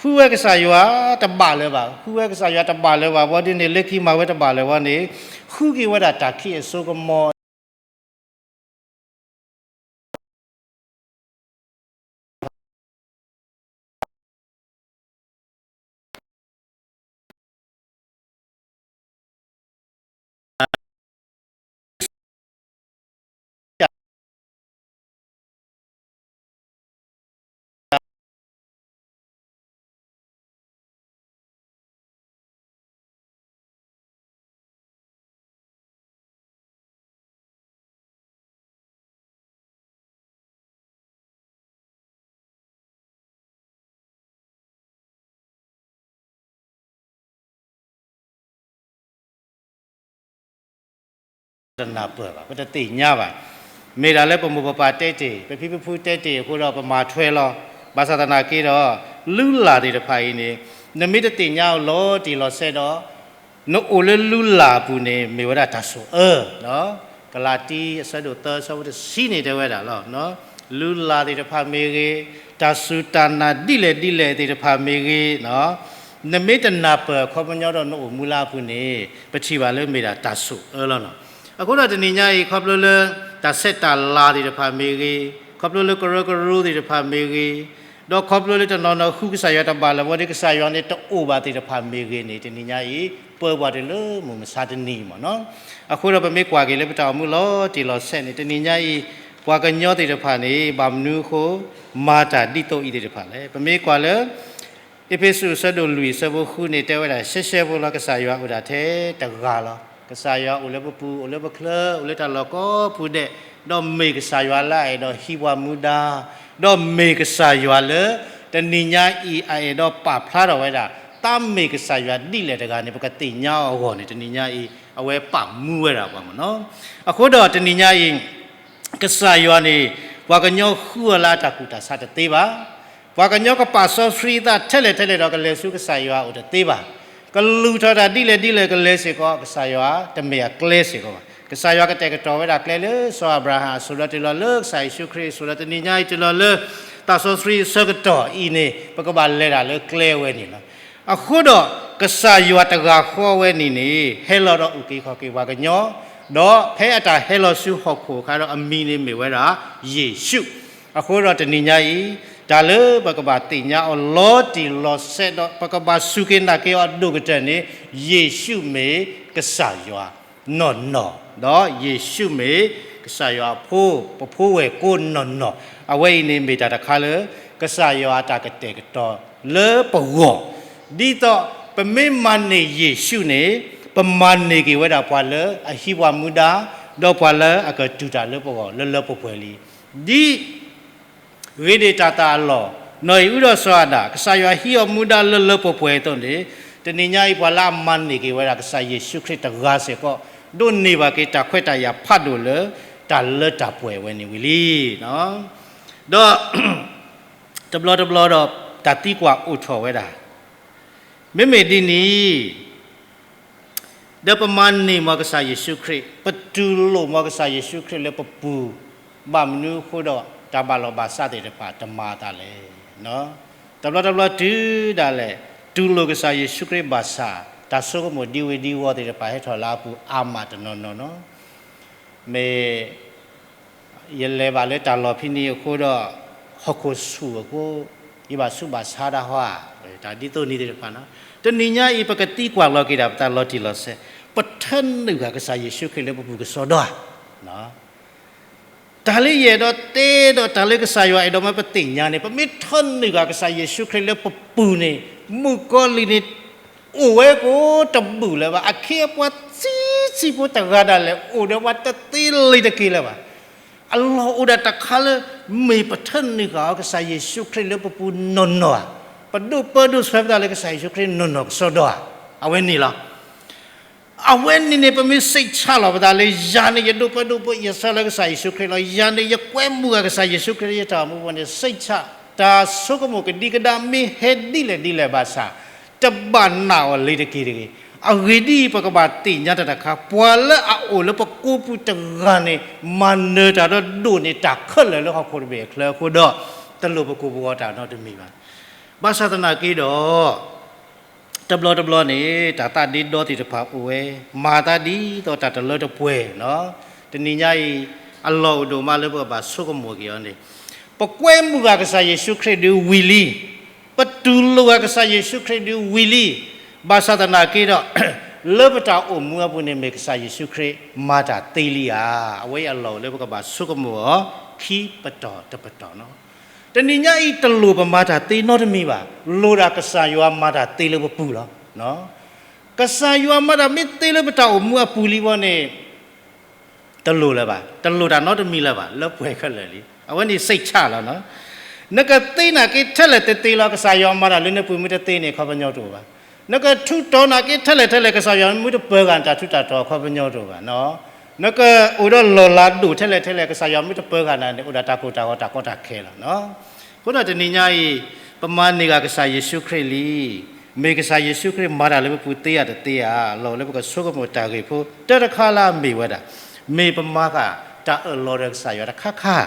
ဃုဝဲကစၢ်ယွၤတဘၣ်လၢၤဘၣ်, ဃုဝဲကစၢ်ယွၤတဘၣ်လၢၤဘၣ် ဘၣ်ဒ်န့ၣ် လၢခံမၤဝဲတဘၣ်လၢၤဝဲန့ၣ် ဃုက့ၤဝဲဒၣ်တၢ်ခံးအစိကမီၤ တနၢ်ပၢၢ်ဘၣ်, ပတသ့ၣ်ညါဘၣ်. မ့ၢ်ဒၣ်လၢပမိၢ်ပပၢ်တဲတ့ၢ်, ပဖံပဖုတဲတ့ၢ်အဃိဒီးပမၤထွဲလီၤ. ဘၣ်ဆၣ်သနာ်က့ဒီး လုၢ်လၢ်သ့ၣ်တဖၣ်အံၤန့ၣ် နမ့ၢ်တသ့ၣ်ညါအီၤလီၤတံၢ်လီၤဆဲးဒီး နအိၣ်လၢလုၢ်လၢ်အပူၤန့ၣ် မ့ၢ်ဝဲဒၣ်တၢ်ဆိၣ်အၢ. ကလၤတံ အဆၢဒိၣ်သၢ အဆၢဖိတဆံန့ၣ်တဲဝဲဒၣ်လီၤ. လုၢ်လၢ်သ့ၣ်တဖၣ်မ့ၢ်ဂ့ၤ, တၢ်စူၢ်တၢ်နာ်ဒ်လဲၣ်ဒ်လဲၣ်သ့ၣ်တဖၣ်မ့ၢ်ဂ့ၤ, နမ့ၢ်တနၢ်ပၢၢ်အခီပညီဒီးနအိၣ်မူလၢအပူၤန့ၣ် ပထံၣ်ဘၣ်လၢမ့ၢ်ဒၣ်တၢ်ဆိၣ်အၢလီၤနီၤ. အဃိဒီးတနံၤညါအံၤ ခီဖျိလၢ တၢ်ဆဲးတၢ်လၤသ့ၣ်တဖၣ်မ့ၢ်ဂ့ၤ, ခီဖျိလၢကရၢကရိသ့ၣ်တဖၣ်မ့ၢ်ဂ့ၤ, ဒီးခီဖျိလၢတနီၤနီၤဃုကစၢ်ယွၤတဘၣ်လၢၤဝဲဒီး ကစၢ်ယွၤန့ၣ်တအိၣ်ဘၣ်သ့ၣ်တဖၣ်မ့ၢ်ဂ့ၤန့ၣ် တနံၤညါအံၤ ပၢပှၤတုၤလၢမုၢ်မဆါတနံၤမ့ၢ်နီၤ. အဃိဒီးပမ့ၢ်ကွၢ်က့ၤလၢပတၢ်အိၣ်မူလီၤတံၢ်လီၤဆဲးန့ၣ် တနံၤညါအံၤ ပှၤကညီသ့ၣ်တဖၣ်န့ၣ် ဘၣ်မနုၤအဃိ မၤတၢ်ဒ်သိးအံၤသ့ၣ်တဖၣ်လဲၣ်. ပမ့ၢ်ကွၢ်လၢ အ့းဖ့းစူး အဆၢဒိၣ်လွံၢ် အဆၢဖိဃုန့ၣ် တဲဝဲဒၣ် ရှဲရှဲဖိလီၤ ကစၢ်ယွၤအိၣ်ဒၣ်ထဲတဂၤလီၤ. ကစၢ်ယွၤအိၣ်လၢပပူၤ အိၣ်လၢပချၢ အိၣ်လၢတၢ်လီၢ်ကိးပူၤဒဲး, ဒီးမ့ၢ်ကစၢ်ယွၤလၢအအဲၣ်ဒိးဟံးပှၤမူဒါ, ဒီးမ့ၢ်ကစၢ်ယွၤလၢ တနံၤညါအံၤအအဲၣ်ဒိးပာ်ဖျါထီၣ်ဝဲဒၣ် တၢ်မ့ၢ်ကစၢ်ယွၤဒ်လဲၣ်တဂၤန့ၣ် ပကသ့ၣ်ညါအီၤအဂီၢ်န့ၣ် တနံၤညါအံၤ အဝဲပာ်မူဝဲဒၣ်ပှၤမ့ၢ်နီၤ. အဃိဒီးတနံၤညါအံၤ ကစၢ်ယွၤန့ၣ် ပှၤကညီဃုအီၤလၢအတၢ်ကူၣ်တၢ်ဆးတသ့ဘၣ်. ပှၤကညီကပာ်စီဆှံအသးထဲလဲၣ်ထဲလဲၣ်ဒီးကလဲၤဆူကစၢ်ယွၤအအိၣ်တသ့ဘၣ်. ကလူၤထီၣ်တၢ်ဒ်လဲၣ်ဒ်လဲၣ်ကလဲၤစ့ၢ်ကီး ကစၢ်ယွၤတမ့ၢ်အကျဲစ့ၢ်ကီးဘၣ်. ကစၢ်ယွၤကတဲာ်ကတီၤဝဲဒၣ်ကျဲလၢစီၤအၤဘြၤဟၣ်အစိၤဒီးတုၤလီၤလၢကစၢ်ယ့ၣ်ၡူးခရံာ်အစိၤဒီးတနံၤညါအံၤတုၤလီၤလၢ သးစီဆှံအဆၢကတီၢ်အံၤန့ၣ် ပကဘၣ်လဲၤတၢ်လၢကျဲအဝဲန့ၣ်လီၤ. အဃိဒီး ကစၢ်ယွၤတဂၤဃီဝဲန့ၣ်န့ၣ် ဟဲလီၤဒီးအုၣ်က့ၤခီၣ်က့ၤပှၤကညီ, ဒီးဖဲအတၢ်ဟဲလီၤဆူဟီၣ်ခိၣ်အခါဒီးအမံၤန့ၣ်မ့ၢ်ဝဲဒၣ် ယ့ၣ်ၡူး. အဃိဒီးတနံၤညါအံၤ တၢ်လၢပကဘၣ်သ့ၣ်ညါအီၤလီၤတံၢ်လီၤဆဲးဒီး ပကဘၣ်စူၢ်က့ၤနာ်က့ၤအီၤအဒိၣ်ကတၢၢ်န့ၣ် ယ့ၣ်ၡူးမ့ၢ်ကစၢ်ယွၤနီၢ်နီၢ်, ဒီးယ့ၣ်ၡူးမ့ၢ်ကစၢ်ယွၤအဖိ, ပဖိဝဲၢ်ကိနီၢ်နီၢ်. အဝဲအံၤန့ၣ်မ့ၢ်တၢ်တခါလၢ ကစၢ်ယွၤအတၢ်ကတဲာ်ကတီၤလၢပဂီၢ်, ဒ်သိးပမ့ၢ်မၤန့ၢ်ယ့ၣ်ၡူးန့ၣ် ပမၤန့ၢ်က့ၤဝဲဒၣ်ပှၤလၢအဟံးပှၤမူဒါ, ဒီးပှၤလၢအကတူၢ်တၢ်လၢပဂီၢ်လၢလၢပှဲၤပှဲၤလံ. ဒ် ဂ့ၤဒ့ၣ်တၢ်သၣ်အလီၢ်, နီၢ်အံၤအုဒီးစီၤအၤဒၣ် ကစၢ်ယွၤဟံးအီၤမူဒါလၢလၢပှဲၤပှဲၤအသိးန့ၣ်, တနံၤညါအံၤပှၤလၢအမၤန့ၢ်က့ၤဝဲဒၣ်ကစၢ်ယ့ၣ်ၡူးခရံာ်တဂၤစ့ၢ်ကီး ဒိးန့ၢ်ဘၣ်က့ၤတၢ်ခွဲးတၢ်ယာ်ဖးဒိၣ်လၢ တၢ်လၢတၢ်ပှဲၤဝဲန့ၣ်ဝံၤလံ. ဒီး တဘျီတဘျီဒီး တၢ်သံကွၢ်အိၣ်ထီၣ်ဝဲဒၣ်, မ့မ့ၢ်ဒ်န့ၣ် ဒီးပမၤန့ၢ်မီၤကစၢ်ယ့ၣ်ၡူးခရံာ်, ပတူၢ်လိာ်မီၤကစၢ်ယ့ၣ်ၡူးခရံာ်လၢပပူၤ, ဘၣ်မနုၤအဃိဒီး တၢ်ဘၣ်လီၢ်ဘၣ်စးသ့ၣ်တဖၣ်တမၤအသးလဲၣ်. တဘျီတဘျီတုၤဒၣ်လဲာ် တူၢ်လိာ်ကစၢ်ယ့ၣ်ၡူးခရံာ်ဘၣ်ဆၣ် တၢ်ဆိကမိၣ်ဒ်ဝဲဒ်ဝီၤသ့ၣ်တဖၣ်ဟဲထီၣ်လၢအပူၤအါမးတနီၤနီၤနီၤ. မ့ၢ် ယလဲၤဘၣ်လၢတၢ်လီၢ်ဖဲန့ၣ်အဃိဒီး ဟီၣ်ခိၣ်ဆူၣ်အဃိ ယဘၣ်ဆူးဘၣ်ဆါတၢ်ဟီဧါ, တၢ်ဒ်သိးန့ၣ်သ့ၣ်တဖၣ်နီၤ. တနံၤညါအံၤ ပကသံကွၢ်လီၤက့ၤဒၣ်ပသးလီၤတံၢ်လီၤဆဲး, ပထၢနုာ်ဃာ်ကစၢ်ယ့ၣ်ၡူးခရံာ်လၢပပူၤကစီဒီဧါ. တၢ်လၢယအဲၣ်ဒိးတဲဒီးတၢ်လၢကစၢ်ယွၤအဲၣ်ဒိးမၢပသ့ၣ်ညါန့ၣ် ပမ့ၢ်ထၢနုာ်ဃာ်ကစၢ်ယ့ၣ်ၡူးခရံာ်လၢပပူၤန့ၣ် မုၣ်ကီၤလံၢ်န့ၣ် အိၣ်ဝဲကိးတဘူၣ်လၢၤဘၣ်. အခ့အပှၤဆံးဆံးဖိတဂၤဒၣ်လဲာ် အိၣ်ဒီးပှၤတသ့လံၤတက့ၤလၢၤဘၣ်. အလီၢ်အိၣ်ဒၣ်တခါလၢ မ့ၢ်ပထၢနုာ်ဃာ်အီၤကစၢ်ယ့ၣ်ၡူးခရံာ်လၢပပူၤနီၢ်နီၢ်ဧါ, ပဒိၣ်ပၢဒိၣ်ဆှၢပသးလၢကစၢ်ယ့ၣ်ၡူးခရံာ်နီၢ်နီၢ်ကစီဒီဧါ, အဝဲန့ၣ်လီၤ. အဝဲန့ၣ်န့ၣ် ပမ့ၢ်စိတ်ချလီၤပသးလၢ ယၤန့ၣ်ယဒိၣ်ပၢဒိၣ်ပၢယဆှၢလၢကစၢ်ယ့ၣ်ၡူးခရံာ်လီၤ. ယၤန့ၣ်ယကွဲမုာ်ဃာ်ကစၢ်ယ့ၣ်ၡူးခရံာ်လၢယတၢ်အိၣ်မူအပူၤန့ၣ် စိတ်ချ, တၢ်ဆိကမိၣ်ကဒံကဒါမ့ၢ်ဟဲဒ်လဲၣ်ဒ်လဲၣ်ဘၣ်ဆၣ် တဘၣ်နာ်အီၤလံၤတက့ၤတဂ့ၤ. အဂ့ၢ်ဒ်အံၤ ပကဘၣ်သ့ၣ်ညါတၢ်တခါ ပှၤလၢအအိၣ်လၢပကိးပူၤတဂၤန့ၣ် မၤနၢၤတၢ်ဒီးဒိၣ်န့ၢ်တၢ်ခဲလၢာ်လၢဟီၣ်ခိၣ်တဘ့ၣ်အချၢအဃိဒီး တလိၣ်ပကိၢ်ပဂီၤတၢ်နီတမံၤဘၣ်. ဘၣ်ဆၣ်သနာ်က့ဒီး တဘျီတဘျီန့ၣ် တၢ်သးဒ့ဒီသ့ၣ်တဖၣ်အိၣ်ဝဲ, မၤသးဒ်သိးတၢ်တလၢတပှဲၤနီၤ. တနံၤညါအံၤ အလီၢ်အိၣ်ဒိၣ်မးလၢပကဘၣ်ဆိကမိၣ်က့ၤအီၤန့ၣ်, ပကွဲမုာ်ဃာ်ကစၢ်ယ့ၣ်ၡူးခရံာ်ဒုးဝံၤလံ, ပတူၢ်လိာ်ဃာ်ကစၢ်ယ့ၣ်ၡူးခရံာ်ဒုးဝံၤလံ, ဘၣ်ဆၣ်သနာ်က့ဒီး လၢပတၢ်အိၣ်မူအပူၤန့ၣ် မ့ၢ်ကစၢ်ယ့ၣ်ၡူးခရံာ်မၤတၢ်သ့လံဧါ. အဝဲအံၤအလီၢ်အိၣ်လၢပကဘၣ်ဆိကမိၣ်အီၤ ခံပတီၢ်တပတီၢ်နီၤ. တနံၤညါအံၤ တလိၣ်ပမၤတၢ်သ့နီတမံၤဘၣ်. လိၣ်ဒၣ်ကစၢ်ယွၤမၤတၢ်သ့လၢပပူၤလီၤ. ကစၢ်ယွၤမၤတၢ်မ့ၢ်သ့လၢပတၢ်အိၣ်မူအပူၤလံဘၣ်န့ၣ် တလိၣ်လၢၤဘၣ်, တလိၣ်တၢ်နီတမံၤလၢၤဘၣ်, လၢပှဲၤခဲလၢာ်လံ. အဝဲန့ၣ်စိတ်ချလီၤ. နကသ့နာ်က့ထဲလဲၣ်တသ့လီၤ, ကစၢ်ယွၤမၤတၢ်လၢနပူၤမ့ၢ်တသ့န့ၣ် ခီပညီတအိၣ်ဘၣ်. နကထူးတီၤနာ်က့ထဲလဲၣ်ထဲလဲၣ်, ကစၢ်ယွၤမ့ၢ်တပၢၤဂၤနတၢ်ထူးတၢ်တီၤ ခီပညီတအိၣ်ဘၣ်. နကအိၣ်ဒီးလီၢ်လၤဒိၣ်ထဲလဲၣ်ထဲလဲၣ်, ကစၢ်ယွၤမ့ၢ်တပၢၤဂၤနၤန့ၣ် အိၣ်ဒၣ်တၢ်ကိၢ်တၢ်ဂီၤတၢ်ကီတၢ်ခဲလီၤ. အဃိဒီးတနံၤညါအံၤ ပမၤန့ၢ်ဃာ်ကစၢ်ယ့ၣ်ၡူးခရံာ်လံ. မ့ၢ်ကစၢ်ယ့ၣ်ၡူးခရံာ်မၤတၢ်လၢပပူၤသ့ဧါတသ့ဧါ, လီၢ်အိၣ်လၢပကဆိကမိၣ်တၢ်ဂ့ၢ်ဖိတၢတခါလၢအမ့ၢ်ဝဲဒၣ်, မ့ၢ်ပမၤဃာ်တၢ်အၢၣ်လီၤဒီးကစၢ်ယွၤတခါခါ.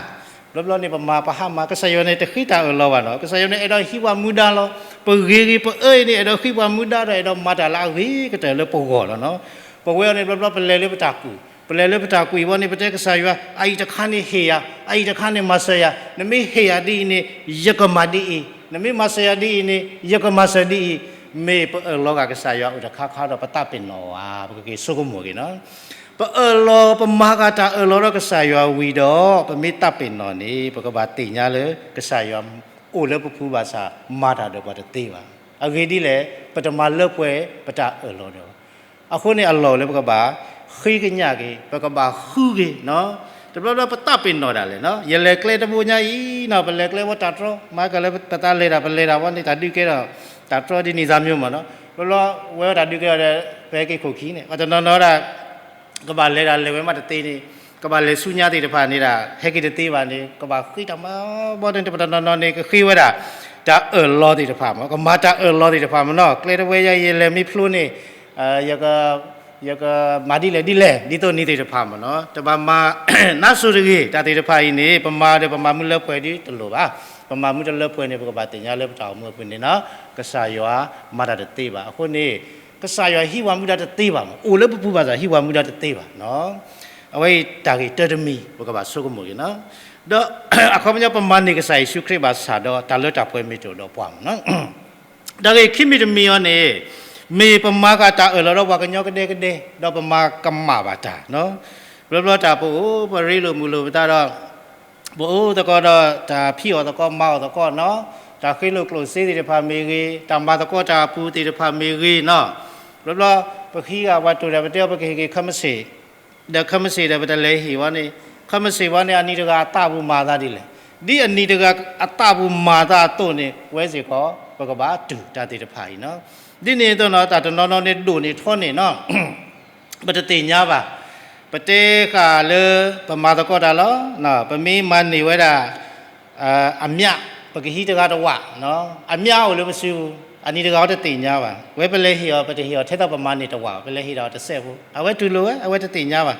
ဘျီဘျီန့ၣ် ပမၤပဟးမၤ ကစၢ်ယွၤန့ၣ်တဃ့တၢ်အၢၣ်လီၤဘၣ်နီၤ. ကစၢ်ယွၤန့ၣ်အဲၣ်ဒိးဟံးပှၤမူဒါလီၤ. ပဂ့ၤဂ့ၤပအၢအံၤန့ၣ် အဲၣ်ဒိးဃ့ပှၤမူဒါဒီး အဲၣ်ဒိးမၤတၢ်လၢအဂ့ၤကတၢၢ်လၢပဂီၢ်လီၤနီၤ. ပဝဲအံၤန့ၣ် ဘျီဘျီပလဲၤလၢပတၢ်ကူၣ်, ပလဲၤလၢပတၢ်ကူၣ်အံၤဘၣ်န့ၣ် ပတဲကစၢ်ယွၤ အအံၤတခါန့ၣ်ဟ့ၣ်ယၤ, အအံၤတခါန့ၣ်မၤစၢၤယၤ, နမ့ၢ်ဟ့ၣ်ယၤဒ်အံၤန့ၣ် ယကမၤဒ်အံၤ, နမ့ၢ်မၤစၢၤယၤဒ်အံၤန့ၣ် ယကမၤစၢၤဒ်အံၤ. မ့ၢ်ပအၢၣ်လီၤဃာ်ကစၢ်ယွၤအိၣ်တခါခါဒီး ပသးပ့ၤနီၣ်ဧါ, ပကက့ၤဆိကမိၣ်က့ၤနီၤ. ပအၢၣ်လီၤပမၤဃာ်တၢ်အၢၣ်လီၤဒီးကစၢ်ယွၤဝံၤဒီး ပမ့ၢ်သးပ့ၤနီၣ်န့ၣ် ပကဘၣ်သ့ၣ်ညါလၢ ကစၢ်ယွၤအိၣ်လၢပပူၤဘၣ်ဆၣ် မၤတၢ်ဒီးပှၤတသ့ဘၣ်. အဂ့ၢ်ဒ်လဲၣ်, ပတမၤလၢပှဲၤပတၢ်အၢၣ်လီၤဒီး အဃိန့ၣ် အလီၢ်အိၣ်လၢပကဘၣ်ဃ့ကညးက့ၤ, ပကဘၣ်ဃုက့ၤနီၤ. တဘျီဘျီပသးပ့ၤနီၣ်ဒၣ်လဲာ်နီၤ. ယလဲၤကျဲတဘိညါအံၤနီၤ, ပလဲၤကျဲဝဲတၢ်တြီ, မၤကလဲၤပသးလဲၤတၢ် ပလဲၤတၢ်ဝဲန့ၣ် တၢ်ဒုးကဲထီၣ်, တၢ်တြီဒ်န့ၣ်သးမံၤမးနီၤ. ဘျီဘျီဝဲတၢ်ဒုးကဲထီၣ်ဒီး ပဟဲက့ၤခိၣ်ခံန့ၣ် ပှၤတနီၤနီၤဒၣ် ကဘၣ်လဲၤတၢ်လဲၤဝဲမးတသ့န့ၣ်, ကဘၣ်လဲၤဆူညါသ့ၣ်တဖၣ်န့ၣ်ဒၣ် ဟဲက့ၤတသ့ဘၣ်န့ၣ် ကဘၣ်ဃ့တၢ်မၤဘီန့ၣ် ပှၤတနီၤနီၤန့ၣ် ကဃ့ဝဲဒၣ် တၢ်အၢၣ်လီၤသ့ၣ်တဖၣ်မး, ကမၤတၢ်အၢၣ်လီၤသ့ၣ်တဖၣ်မးနီၤ. ကျဲတဝဲယဲ ယလဲၤမ့ၢ်ဖျိန့ၣ် ယက ယကမၤဒ်လဲၣ်ဒ်လဲၣ် ဒ်သိးန့ၣ်သ့ၣ်တဖၣ်မးနီၤ. တဘၣ်မၤနါစိၤတဂ့ၤ, တၢ်သ့ၣ်တဖၣ်အံၤန့ၣ် ပမၤဒီးပမၤမူလၢပှဲၤဒ်တလိၣ်ဘၣ်. ပမၤမူတလၢပှဲၤန့ၣ် ပကဘၣ်သ့ၣ်ညါလၢပတၢ်အိၣ်မူအပူၤန့ၣ်နီၤ, ကစၢ်ယွၤမၤတၢ်တသ့ဘၣ်. အဃိန့ၣ် ကစၢ်ယွၤဟံးဝဲမူဒါတသ့ဘၣ်မး, အိၣ်လၢပပူၤဘၣ်ဆၣ် ဟံးဝဲမူဒါတသ့ဘၣ်နီၤ. အဝဲအံၤတၢ်ဂ့ၢ်တၢတမံၤ ပကဘၣ်ဆိကမိၣ်က့ၤနီၤ. ဒီးအခီပညီ ပမၤန့ၢ်ကစၢ်ယ့ၣ်ၡူးခရံာ်ဘၣ်ဆၣ်ဒီး တၢ်လၢတၢ်ပှဲၤမ့ၢ်တအိၣ်ဒီးပှၤမးနီၤ. တၢ်ဂ့ၢ်ခံမံၤတမံၤအံၤန့ၣ် မ့ၢ်ပမၤဃာ်တၢ်အၢၣ်လီၤဒီးပှၤကညီကဒဲကဒဲ ဒီးပမၤကမၣ်ဘၣ်တၢ်နီၤ. ဘျီဘျီတၢ်ပအိၣ် ပရ့လိာ်မုာ်လိာ်ပသးဒီး ပအိၣ်သကိးဒီးတၢ်ဖံးအီၣ်သကိးမၤအီၣ်သကိးနီၤ, တၢ်ဃ့လိာ်ကျိၣ်စ့သ့ၣ်တဖၣ်မ့ၢ်ဂ့ၤ, တၢ်မၤသကိးတၢ်အပူၤသ့ၣ်တဖၣ်မ့ၢ်ဂ့ၤနီၤ, ဘျီဘျီ ပဃံဂၤပှၤတိၢ်ဒီးပတဲအီၤ ပကဟ့ၣ်က့ၤခီမ့ၣ်စ့ၣ်, ဒီးခီမ့ၣ်စ့ၣ်ဒီးပတလဲၤဟ့ၣ်ဝဲန့ၣ်, ခီမ့ၣ်စ့ၣ်ဝဲန့ၣ် အနံၤတဂၤအသးပူၤမၤသးဒ်လဲၣ်. ဒ်အနံၤတဂၤအသးပူၤမၤသးအသိးန့ၣ် ဝဲစ့ၢ်ကီး ပကဘၣ်တူၢ်တၢ်သ့ၣ်တဖၣ်အံၤနီၤ. ဒ်န့ၣ်အသိးနီၤ တၢ်တနီၤနီၤန့ၣ်ဒိၣ်န့ၢ်ထီန့ၢ်နီၤ ပတသ့ၣ်ညါဘၣ်. ပတဲဃာ်လၢ ပမၤသကိးတၢ်လီၤ. ပမ့ၢ်မၤန့ၢ်ဝဲဒၣ် အမြတ်, ပကဟံးတဂၤတဝာ်, အမြတ်အိၣ်လၢပစုပူၤ, အနံၤတဂၤအီၤတသ့ၣ်ညါဘၣ်. ဝဲပလဲၤဟ့ၣ်အီၤ ပတဟ့ၣ်အီၤထဲသိးပမၤန့ၢ်တဝာ်, ပလဲၤဟ့ၣ်ဒီးတစဲးဖိ, အဝဲတူၢ်လိာ်ဝဲ, အဝဲတသ့ၣ်ညါဘၣ်.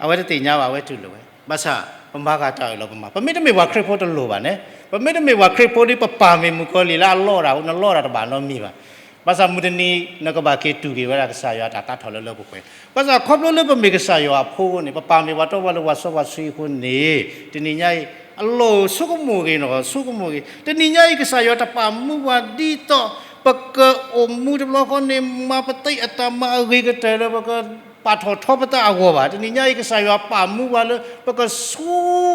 အဝဲတသ့ၣ်ညါဘၣ်, အဝဲတူၢ်လိာ်ဝဲ. ဘၣ်ဆၣ် ပမၤဃာ်တၢ်အၢၣ်လီၤပမၤ, ပမ့ၢ်တမ့ၢ်ပှၤခရံာ်ဖိတလိၣ်ဘၣ်န့ၣ်, ပမ့ၢ်တမ့ၢ်ပှၤခရံာ်ဖိဒီး ပပာ်မ့ၢ်မုၣ်ကီၤလံၢ်လၢအလီၢ်တၢ်အဃိ နလီၢ်တၢ်တဘၣ်နီတမံၤဘၣ်. ဘၣ်ဆၣ်မုၢ်တနံၤ နကဘၣ်က့ၤတူၢ်က့ၤဝဲဒၣ်ကစၢ်ယွၤတၢ်သးထီၣ်လၢလၢပှဲၤပှဲၤ. ဘၣ်ဆၣ်ခီဖျိလၢပမ့ၢ်ကစၢ်ယွၤအဖိအဃိန့ၣ်, ပပာ်မ့ၢ်ပှၤတီပှၤလိၤပှၤစီပှၤဆှံအဃိန့ၣ်, တနံၤညါအံၤ အလီၢ်အိၣ်ဆိကမိၣ်ဂ့ၤနီၤ, ဆိကမိၣ်ဂ့ၤ. တနံၤညါအံၤ ကစၢ်ယွၤတပာ်မူပှၤဒ်သိး ပကအိၣ်မူတဘျီဃီန့ၣ် မၤပသးအတၢ်မၤအဂ့ၤကတၢၢ်လၢပကပာ်ထီၣ်ထီပသးအဂီၢ်ဘၣ်. တနံၤညါအံၤ ကစၢ်ယွၤပာ်မူပှၤလၢ ပကဆိ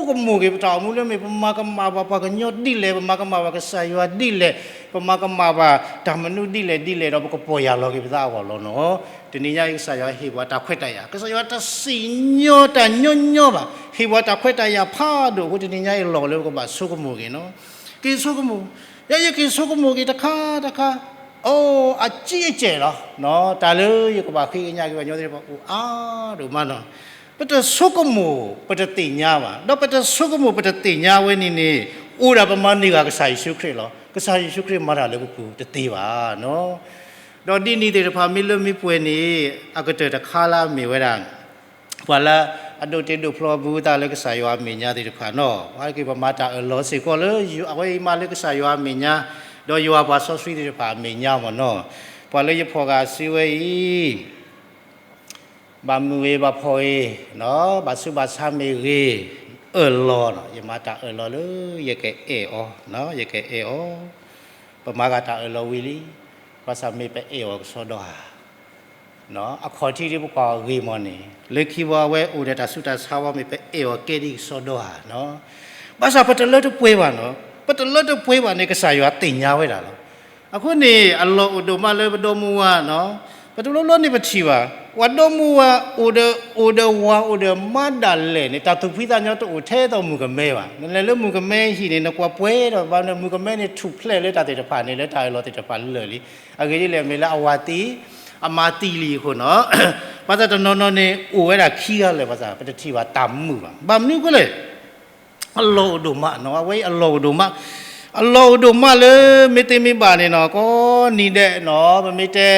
ကမိၣ်က့ၤပတၢ်အိၣ်မူလၢမ့ၢ် ပမၤကမၣ်ဘၣ်ပှၤကညီဒ်လဲၣ်, ပမၤကမၣ်ဘၣ်ကစၢ်ယွၤဒ်လဲၣ်, ပမၤကမၣ်ဘၣ်တၢ်မနုၤဒ်လဲၣ်ဒ်လဲၣ်ဒီး ပကပီၢ်ယၢ်လီၤက့ၤပသးအဂီၢ်လီၤနီၤ. တနံၤညါအံၤ ကစၢ်ယွၤဟ့ၣ်ပှၤတၢ်ခွဲးတၢ်ယာ်, ကစၢ်ယွၤတစံၣ်ညီၣ်တၢ်ညီညီဘၣ်, ဟ့ၣ်ပှၤတၢ်ခွဲးတၢ်ယာ်ဖးဒိၣ်အဃိ တနံၤညါအံၤလီၢ်လၢပကဘၣ်ဆိကမိၣ်ဂ့ၤနီၤ. က့ၤဆိကမိၣ်, ယဲယက့ၤဆိကမိၣ်က့ၤတခါတခါ, အိ, အကံၢ်အစဲးလီၤ. တၢ်လၢယကဘၣ်ဃ့ကညးက့ၤပှၤကညီသ့ၣ်တဖၣ်အိၣ်အါဒိၣ်မးနီၤ. ပတဆိကမိၣ် ပတသ့ၣ်ညါဘၣ်, ဒီးပတဆိကမိၣ် ပတသ့ၣ်ညါဝဲန့ၣ်န့ၣ်, အိၣ်ဒၣ်ပမၤန့ၢ်ဂ့ၤကစၢ်ယ့ၣ်ၡူးခရံာ်လီၤ. ကစၢ်ယ့ၣ်ၡူးခရံာ်မၤတၢ်လၢပပူၤတသ့ဘၣ်နီၤ. ဒီးဒ်န့ၣ်သ့ၣ်တဖၣ်မ့ၢ်လၢမ့ၢ်ပှဲၤန့ၣ်, အကတၢၢ်တခါလၢအမ့ၢ်ဝဲဒၣ် ပှၤလၢအဒိးတ့ဒိးဖျီဘူးသးလၢကစၢ်ယွၤအမဲာ်ညါသ့ၣ်တဖၣ်နီၤ, ပှၤက့ၤပမၤတၢ်အၢၣ်လီၤစ့ၢ်ကီးလၢ အဝဲအံၤမးလၢကစၢ်ယွၤအမဲာ်ညါ, ဒီးယွၤပှၤစီဆှံသ့ၣ်တဖၣ်အမဲာ်ညါမ့ၢ်နီၤ, ပှၤလၢယဖီၣ်ဂၤစုဝဲအံၤ ဘၣ်မုာ်ဂ့ၤဘၣ်ဖှီၣ်ဂ့ၤ, ဘၣ်ဆူးဘၣ်ဆါမ့ၢ်ဂ့ၤ, အၢၣ်လီၤနီၤ, ယမၤတၢ်အၢၣ်လီၤလၢ ယကအဲၣ်အီၤ, ယကအဲၣ်အီၤ, ပမၤဂ့ၤတၢ်အၢၣ်လီၤဝံၤလံ, ဘၣ်ဆၣ်မ့ၢ်ပအဲၣ်အီၤကစီဒီဧါ အခီၣ်ထံးဒ်ပကွၢ်အီၤဂ့ၤမးန့ၣ်, လၢခံဝဲအိၣ်ဒီးတၢ်ဆူးတၢ်ဆါဝဲ မ့ၢ်ပအဲၣ်အီၤကဲဒ်ကစီဒီဧါနီၤ. ဘၣ်ဆၣ်ပတလၢတပှဲၤဘၣ်နီၤ, ပတလၢတပှဲၤဘၣ်န့ၣ် ကစၢ်ယွၤသ့ၣ်ညါဝဲဒၣ်လီၤ. အဃိန့ၣ် အလီၢ်အိၣ်ဒိၣ်မးလၢပဒီမါဝၤနီၤ, ပတဘျီဘျီန့ၣ်ပထံၣ်ဘၣ်, ပှၤဒီမါဝၤအိၣ်ဒီး, အိၣ်ဒီးဝၤအိၣ်ဒီးမါဒၣ်လဲာ်န့ၣ် တၢ်သူၣ်ဖှံသးညီတအိၣ်ထဲသိးမုၣ်ကမဲဘၣ်. နလဲၤလၢမုၣ်ကမဲဟံၣ်န့ၣ် နကွၢ်ပှဲၤဒီးဘၣ်န့ၣ် မုၣ်ကမဲန့ၣ်ထူၣ်ဖျဲးလၢတၢ်သ့ၣ်တဖၣ်န့ၣ် လၢတၢ်အၢၣ်လီၤသ့ၣ်တဖၣ်လၢာ်လံ. အဂ့ၢ်ဒ်လဲၣ် မ့ၢ်လၢအဝၤသံ, အမါသံလံအဃိနီၤ, ဘၣ်ဆၣ်တနီၤနီၤန့ၣ် အိၣ်ဝဲဒၣ်ခံဂၤလၢာ်ဘၣ်ဆၣ် ပတထံၣ်ဘၣ်တၢ်မုာ်ဘၣ်. ဘၣ်မနုၤအဃိလဲၣ် အလီၢ်အိၣ်ဒိၣ်မးနီၤ, အဝဲအံၤအလီၢ်အိၣ်ဒိၣ်မး, အလီၢ်အိၣ်ဒိၣ်မးလၢမ့ၢ်သ့မ့ၢ်ဘၣ်န့ၣ်နီၤ, ကိးနံၤဒဲးနီၤ, ပမ့ၢ်တဲ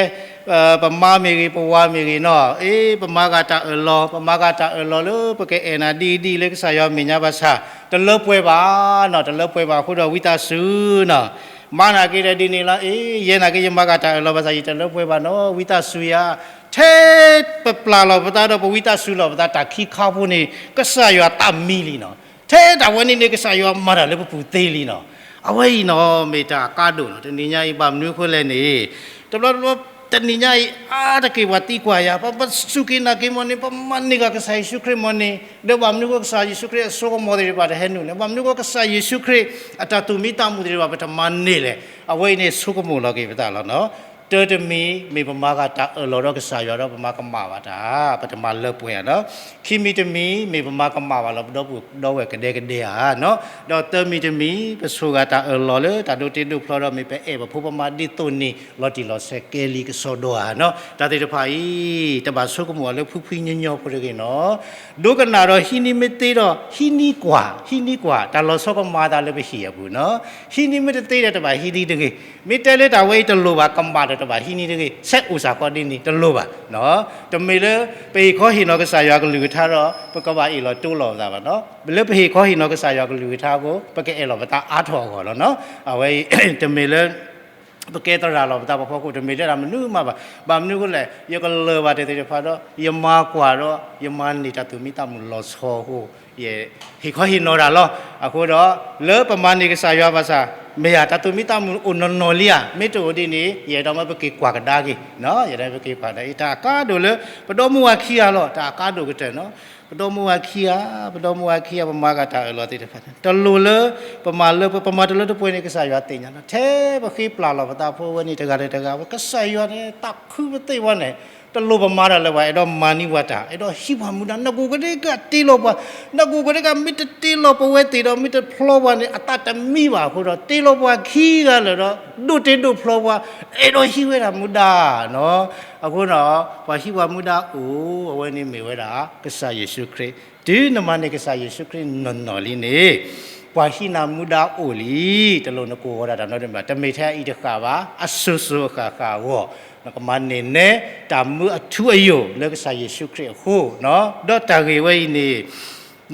ပမါမ့ၢ်ဂ့ၤ ပဝၤမ့ၢ်ဂ့ၤနီၤ, အ့ ပမၤဂ့ၤတၢ်အၢၣ်လီၤ, ပမၤဂ့ၤတၢ်အၢၣ်လီၤလၢပကအဲၣ်နၤဒ်အံၤဒ်အံၤလၢကစၢ်ယွၤအမဲာ်ညါဘၣ်ဆၣ်, တလၢပှဲၤဘၣ်နီၤ, တလၢပှဲၤဘၣ်အဃိဒီးဝံသးစူၤနီၤ, မၤနာ်က့ဒီးဒ်န့ၣ်လီၤ, အ့ ယဲနာ်က့ယမၤဂ့ၤတၢ်အၢၣ်လီၤဘၣ်ဆၣ် ယတလၢပှဲၤဘၣ်နီၤ, ဝံသးစူၤယၤ, ထဲပပျၢ်လီၤပသးဒီးပဝံသးစူၤလီၤပသးတၢ်ခံခါဖိန့ၣ် ကစၢ်ယွၤသးမံလံနီၤ. ထဲတၢ်ဝဲန့ၣ်န့ၣ် ကစၢ်ယွၤမၤတၢ်လၢပပူၤသ့လံနီၤ. အဝဲအံၤနီၤ မ့ၢ်တၢ်အကါဒိၣ်နီၤ, တနံၤညါအံၤဘၣ်မနုၤအဃိလဲၣ်န့ၣ်, တဘျီတဘျီ တနံၤညါအံၤ အါတက့ၢ်ပှၤသံကွၢ်ယၤ, ပစူၢ်က့ၤနာ်က့ၤမ့ၢ်န့ၣ်, ပမၤန့ၢ်ဂ့ၤကစၢ်ယ့ၣ်ၡူးခရံာ်မ့ၢ်န့ၣ်, ဒီးဘၣ်မနုၤအဃိကစၢ်ယ့ၣ်ၡူးခရံာ်အစိကမီၤသ့ၣ်တဖၣ်တဟဲနုာ်လဲၣ်, ဘၣ်မနုၤအဃိကစၢ်ယ့ၣ်ၡူးခရံာ်အတၢ်သူၣ်မံသးမုာ်သ့ၣ်တဖၣ် ပတမၤန့ၢ်လဲၣ်, အဝဲအံၤန့ၣ်ဆိကမိၣ်လီၤက့ၤပသးလီၤနီၤ. တၢတမံၤ မ့ၢ်ပမၤဂ့ၤတၢ်အၢၣ်လီၤဒီးကစၢ်ယွၤဒီးပမၤကမၣ်ဘၣ်တၢ်, ပတမၤလၢပှဲၤဧါနီၤ. ခံမံၤတမံၤ မ့ၢ်ပမၤကမၣ်ဘၣ်လီၤပဒီပုၢ်ဒီဝဲၢ်ကဒဲကဒဲဧါနီၤ. ဒီးသၢမံၤတမံၤ ပဆိၣ်ဂ့ၤတၢ်အၢၣ်လီၤလၢတၢ်ဒိးတ့ဒိးဖျီဒီး မ့ၢ်ပအဲၣ်ပဖိပမါဒ်သိးန့ၣ် လီၤတံၢ်လီၤဆဲးကဲလံကစီဒီဧါနီၤ. တၢ်သ့ၣ်တဖၣ်အံၤ တဘၣ်ဆိကမိၣ်အီၤလၢဖှံဖှံညီညီဖိတဂ့ၤနီၤ. ဒိကနၣ်ဒီးဟံးန့ၢ်မ့ၢ်သ့ဒီး ဟံးန့ၢ်ကွၢ်, ဟံးန့ၢ်ကွၢ် တၢ်လီၤဆီပမၤသးလၢပဟံၣ်အပူၤနီၤ. ဟံးန့ၢ်မ့ၢ်တသ့ဒီးတဘၣ်ဟံးန့ၢ်တဂ့ၤ. မ့ၢ်တဲလၢတၢ်ဝဲအံၤတလိၣ်ဘၣ် ကမၣ်ဒီးတဘၣ်ဟံးန့ၢ်တဂ့ၤ. ဆဲးအိၣ်စ့ၢ်ကီးဒ်န့ၣ် တလိၣ်ဘၣ်. တမ့ၢ်လၢ ပဟ့ၣ်ခီဟ့ၣ်နီၤကစၢ်ယွၤကလုၢ်ကထါဒီး ပကဘၣ်အ့ၣ်လိာ်တူၢ်လိာ်ပသးဘၣ်နီၤ. လၢပဟ့ၣ်ခီဟ့ၣ်နီၤကစၢ်ယွၤကလုၢ်ကထါအဃိ ပကအဲၣ်လိာ်ပသးအါထီၣ်အဂီၢ်လီၤနီၤ. အဝဲအံၤ တမ့ၢ်လၢ ပကဲသရၣ်လီၤပသးပဖီခိၣ် တမ့ၢ်လၢတၢ်မနုၤမးဘၣ်. ဘၣ်မနုၤအဃိလဲၣ် ယကလၢၤဘၣ်တၢ်သ့ၣ်တဖၣ်ဒီး ယမၤကွၢ်ဒီး ယမၤန့ၢ်တၢ်သူၣ်မံသးမုာ်လီၤဆီအဃိ ယဟ့ၣ်ခီဟ့ၣ်နီၤတၢ်လီၤ. အဃိဒီး လၢပမၤန့ၢ်ကစၢ်ယွၤဘၣ်ဆၣ် မ့ၢ်ယၤတၢ်သူၣ်မံသးမုာ်အိၣ်နီၢ်နီၢ်လံဧါ. မ့ၢ်တအိၣ်ဒ်န့ၣ် ယအဲၣ်ဒိးမ့ၢ်ပက့ၤကွၢ်ကဒါက့ၤ, ယအဲၣ်ဒိးပက့ၤကွၢ်ကဒါက့ၤ. တၢ်အကါဒိၣ်လၢ ပဒီမါဝၤခံဂၤလီၤ. တၢ်အကါဒိၣ်ကတၢၢ်နီၤ. ပဒီမါဝၤခံဂၤ, ပဒီမါဝၤခံဂၤ ပမၤဂ့ၤတၢ်အၢၣ်လီၤသ့ၣ်တဖၣ်န့ၣ် တလိၣ်လၢ ပမၤလၢ ပမၤတလၢတပှဲၤန့ၣ် ကစၢ်ယွၤသ့ၣ်ညါလီၤ. ထဲပဃ့ပျၢ်လီၤပသးဖိဝဲန့ၣ် တဂၤဒီးတဂၤ ကစၢ်ယွၤန့ၣ် သးခုပသ့ၣ်ဝဲန့ၣ် တလိၣ်ပမၤတၢ်လၢၤဘၣ်, အဲၣ်ဒိးမၤန့ၢ်ပှၤတၢ်, အဲၣ်ဒိးဟံးပှၤမူဒါ, နကိးကဒဲကတ့လီၤပှၤ, နကိးကဒဲကမ့ၢ်တတ့လီၤပဝဲသ့ၣ်ဒီး မ့ၢ်တဖျီပှၤန့ၣ် အသးတမံဘၣ်အဃိဒီး တ့လီၤပှၤခံဂၤလၢာ်ဒီး ဒိးတ့ဒိးဖျီပှၤ, အဲၣ်ဒိးဟံးဝဲဒၣ်မူဒါနီၤ. အဃိဒီး ပှၤဟံးပှၤမူဒါအိၣ်, အဝဲန့ၣ်မ့ၢ်ဝဲဒၣ် ကစၢ်ယ့ၣ်ၡူးခရံာ်, တုၤနမၤန့ၢ်ကစၢ်ယ့ၣ်ၡူးခရံာ်နီၢ်နီၢ်လံန့ၣ် ပှၤဟံးနၤမူဒါအိၣ်လံ, တလိၣ်နကိးဂီၤဒၣ်တၢ်နီတမံၤဘၣ်, တမ့ၢ်ထဲအအံၤတဃၣ်ဘၣ်, အစိၤစိၤအဃၣ်ဃၣ်အဂီၢ်, နကမၤန့ၢ်နဲတၢ်မူအထူအယိာ်လၢကစၢ်ယ့ၣ်ၡူးခရံာ်အဃိ, ဒီးတၢ်ဂ့ၢ်ဝဲအံၤန့ၣ်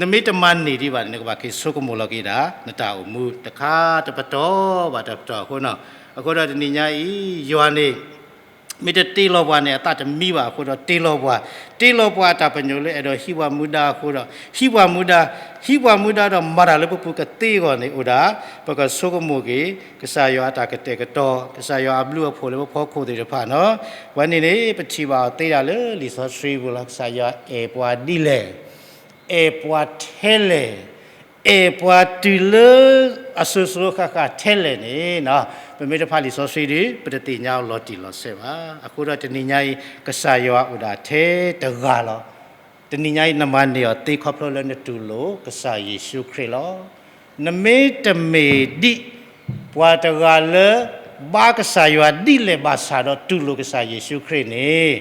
နမ့ၢ်တမၤန့ၢ်ဒံးဘၣ်န့ၣ် နကဘၣ်က့ၤဆိကမိၣ်လီၤက့ၤဒၣ် နတၢ်အိၣ်မူတခါတပတီၢ်ဘၣ်တပတီၢ်အဃိနီၤ. အဃိဒီးတနံၤညါအံၤ ယွၤန့ၣ် မ့ၢ်တတ့လီၤပှၤန့ၣ် အသးတမံဘၣ်အဃိဒီး တ့လီၤပှၤ, တ့လီၤပှၤအတၢ်ပညိၣ်လၢအဲၣ်ဒိးဟံးပှၤမူဒါအဃိဒီး ဟံးပှၤမူဒါ, ဟံးပှၤမူဒါဒီးမၤတၢ်လၢပပူၤကသ့အဂီၢ်န့ၣ်အိၣ်ဒၣ်, ပကဆိကမိၣ်က့ၤ ကစၢ်ယွၤအတၢ်ကတဲာ်ကတီၤ, ကစၢ်ယွၤအဘျုးအဖှိၣ်လၢပဖီခိၣ်သ့ၣ်တဖၣ်နီၤ. ဝဲန့ၣ်န့ၣ် ပထံၣ်ဘၣ်အီၤသ့ဒၣ်လၢလံာ်စီဆှံပူၤလီၤ. ကစၢ်ယွၤအဲၣ်ပှၤဒ်လဲၣ်, အဲၣ်ပှၤထဲလဲၣ်, အဲၣ်ပှၤတုၤလၢအစိၤစိၤအဃၣ်ဃၣ်ထဲလဲၣ်န့ၣ်, ပမ့ၢ်တဖးလံာ်စီဆှံဒီး ပတသ့ၣ်ညါအီၤလီၤတံၢ်လီၤဆဲးဘၣ်. အဃိဒီးတနံၤညါအံၤ ကစၢ်ယွၤအိၣ်ဒၣ်ထဲတဂၤလီၤ. တနံၤညါအံၤ နမၤန့ၢ်အီၤသ့ခီဖျိလၢနတူၢ်လိာ်ကစၢ်ယ့ၣ်ၡူးခရံာ်လီၤ. နမ့ၢ်တမ့ၢ်ဒ်ပှၤတဂၤလၢ ဘါကစၢ်ယွၤဒ်လဲၣ်ဘၣ်ဆၣ်ဒီးတူၢ်လိာ်ကစၢ်ယ့ၣ်ၡူးခရံာ်န့ၣ်,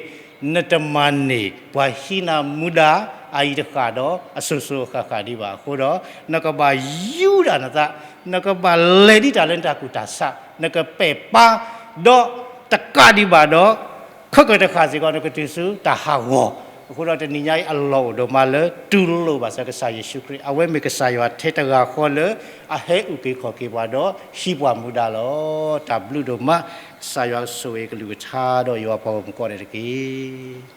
နတမၤန့ၢ်ပှၤဟံးနၤမူဒါအအံၤတဃၣ်ဒီးအစိၤစိၤအဃၣ်ဃၣ်ဒံးဘၣ်အဃိဒီး, နကဘၣ်ယူဒၣ်နသး, နကဘၣ်လဲၤဒ်တၢ်လၢနတၢ်ကူၣ်တၢ်ဆး, နကပဲာ်ပၢ်, ဒီးတကးဒံးဘၣ်ဒီး ခဲကတခါစ့ၢ်ကီး နကတုၤဆူတၢ်ဟးဂီၤ. အဃိဒီးတနံၤညါအံၤအလီၢ်အိၣ်ဒိၣ်မးလၢ တူၢ်လိာ်ဘၣ်ဆၢကစၢ်ယ့ၣ်ၡူးခရံာ်, အဝဲမ့ၢ်ကစၢ်ယွၤထဲတဂၤဃီလၢ အဟဲအုၣ်က့ၤခီၣ်က့ၤပှၤဒီးဟံးပှၤမူဒါလီၤ. တၢ်ဘျုးဒိၣ်မး, ကစၢ်ယွၤဆိၣ်ဂ့ၤကလုၢ်ကထါဒီးယွၤပှၤဂီၢ်မုၢ်ကိးဂၤဒဲးတက့ၢ်.